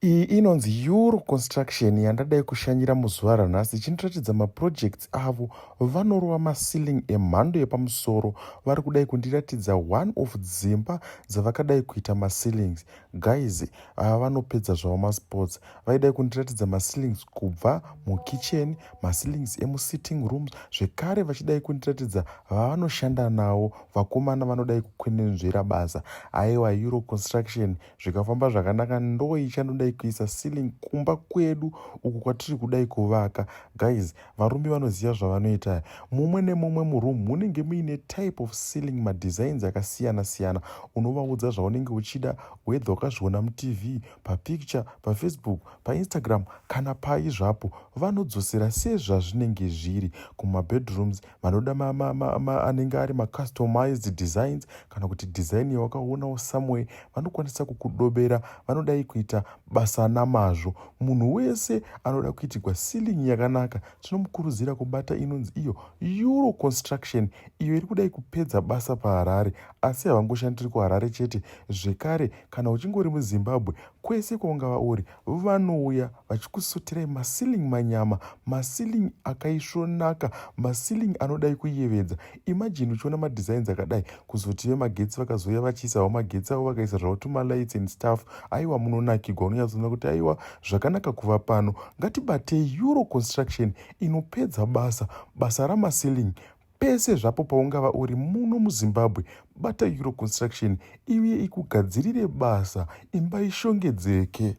Iyi inonzi Euro Construction yandadai kushanyira muzuva ranhasi ichindiratidza maprojects avo. Vanorova maceiling emhando yepamusoro. Vari kudai kundiratidza one of dzimba dzavakadai kuita maceilings. Guys, ava vanopedza zvavo masports. Vaidai kundiratidza maceilings kubva mukitchen, maceilings emusitting rooms, zvekare vachidai kundiratidza vavanoshanda navo, vakomana vanodai kukwenenzvera basa. Aiwa, Euro Construction zvikafamba zvakanaka ndo ichanodai kuisa ceiling kumba kwedu uku kwatiri kudai kuvaka. Guys, varume vanoziva zvavanoita. Mumwe nemumwe muroom munenge muine type of ceiling, madesigns akasiyana siyana. Unovaudza zvaunenge uchida, whether wakazviona muTV, papicture, paFacebook, paInstagram kana pai zvapo, vanodzosera sezvazvinenge zviri. Kumabedrooms vanoda anenge ari macustomized designs kana kuti design yawakaonawo somewhere, vanokwanisa kukudobera. Vanodai kuita basa namazvo. Munhu wese anoda kuitirwa ceiling yakanaka, tinomukurudzira kubata inonzi iyo Euro Construction, iyo iri kudai kupedza basa paHarare. Asi havangoshandiri kuHarare chete, zvekare kana uchingori muZimbabwe, kwese kwaungava uri, vanouya vachikusoterai maceiling manyama, maceiling akaisvonaka, maceiling anodai kuyevedza. Imagine uchiona madesigns akadai, kuzoti vemagetsi vakazouya vachiisawo magetsi avo, vakaisa zvavo tumalights and stuff, aiwa, munonakigwa. Unonyatsoona kuti aiwa, zvakanaka kuva pano. Ngatibatei Euro Construction inopedza basa, basa ramaceiling. Pese zvapo paungava uri muno muZimbabwe, bata Euro Construction iuye ikugadzirire basa, imba ishongedzeke.